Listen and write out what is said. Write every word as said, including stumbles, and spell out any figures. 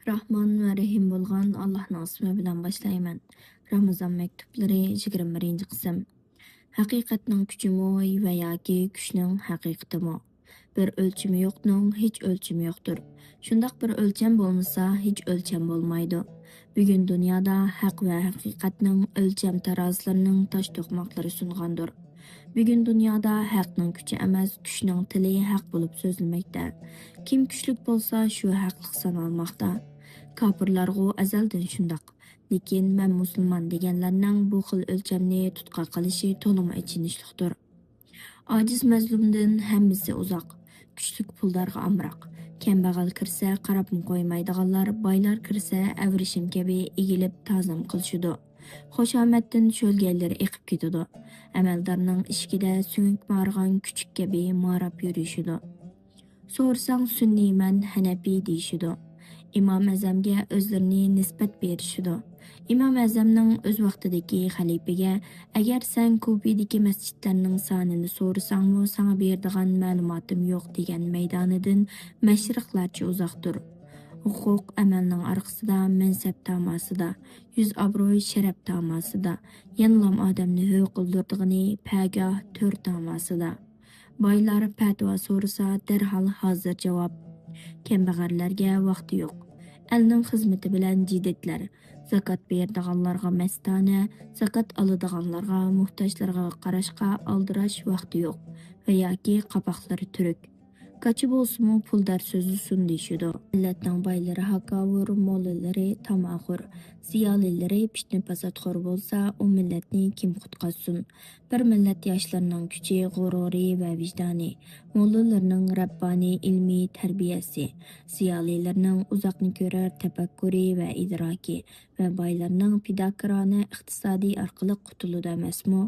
راھمان ۋە رەھىم بولغان ئاللاھنىڭ ئىسمى بىلەن باشلايمەن. رامىزان مەكتۇپلىرى، يىگىرمە بىرىنچى قىسىم. ھەقىقەتنىڭ كۈچىمۇ ۋە ياكى كۈچنىڭ ھەقىقىتىمۇ؟ بىر ئۆلچىمى يوقنىڭ ھېچ ئۆلچىمى يوقتۇر. شۇنداق بىر ئۆلچەم بولمىسا، ھېچ ئۆلچەم بولمايدۇ. بۈگۈن دۇنيادا ھەق ۋە ھەقىقەتنىڭ ئۆلچەم تارازىلىرىنىڭ تاش توقماقلىرى سۇنغاندۇر. بۈگۈن دۇنيادا ھەقنىڭ كۈچى ئەمەس، كۈچنىڭ تىلى ھەق بولۇپ سۆزلىمەكتە. كىم كۈچلۈك بولسا، شۇ ھەقلىق سانالماقتا. كاپىرلارغۇ ئەزەلدىن شۇنداق. لېكىن مەن مۇسۇلمان دېگەنلەرنىڭ بۇ خىل ئۆلچەمنى تۇتقا قىلىشى تولىمۇ ئېچىنىشلىقتۇر. ئاجىز مەزلۇمدىن ھەممىسى ئۇزاق. كۈچلۈك پۇلدارغا ئامراق. كەمبەغەل كىرسە قاراپمۇ قويمايدىغانلار، بايلار كىرسە ئەۋرىشىم كەبى ئېگىلىپ تازىم قىلىشىدۇ. خۇشامەتتىن شۆلگەيلىرى ئېقىپ كېتىدۇ. ئەمەلدارنىڭ ئىشىكىدە سۆڭەك مارىغان كۈچۈك كەبى ماراپ يۈرۈشىدۇ. سورىساڭ سۈننىيمەن، ھەنەپىي دېيىشىدۇ. ئىمام ئەزەمگە ئۆزلىرىنى نىسبەت بېرىشىدۇ. ئىمام ئەزەمنىڭ ئۆز ۋاقتىدىكى خەلىپىگە، ئەگەر سەن كۇفىدىكى مەسچىتلەرنىڭ سانىنى سورىساڭمۇ، ساڭا بېرىدىغان مەلۇماتىم يوق دېگەن مەيدانىدىن مەشرىقلەرچە ئۇزاقتۇر. ھوقۇق ئەمەلنىڭ ئارقىسىدا، مەنسەپ تاماسىدا، يۈز ئابرۇي شەرەپ تاماسىدا، يەنىلام ئادەمنى ھۆ قىلدۇرىدىغىنى پەگاھ تۆر تاماسىدا. بايلار پەتىۋا سورىسا، دەرھال ھازىر جاۋاب. كەمبەغەرلەرگە ۋاقتى يوق. ئەلنىڭ خىزمىتى بىلەن جىدىتلەر. زاكات بېرىدىغانلارغا مەستانە، زاكات ئالىدىغانلارغا، موھتاجلارغا قاراشقا ئالدىراش ۋاقتى يوق ۋە ياكى قاپاقلىرى تۈرۈك. كاچا بولسىمۇ پۇلدار سۆزلىسۇن دېيىشىدۇ. مىللەتنىڭ بايلىرى ھاكاۋۇر، موللىلىرى تاماخور، زىيالىيلىرى پىتنە-پاساتخور بولسا، ئۇ مىللەتنى كىم قۇتقازسۇن؟ بىر مىللەت ياشلىرىنىڭ كۈچى، غۇرۇرى ۋە ۋىجدانى، موللىلىرىنىڭ رەببانىي ئىلمىي تەربىيەسى، زىيالىيلىرىنىڭ ئۇزاقنى كۆرەر تەپەككۇرى ۋە ئىدراكى ۋە بايلارنىڭ پىداكارانە ئىقتىسادى ئارقىلىق قۇتۇلىدۇ ئەمەسمۇ؟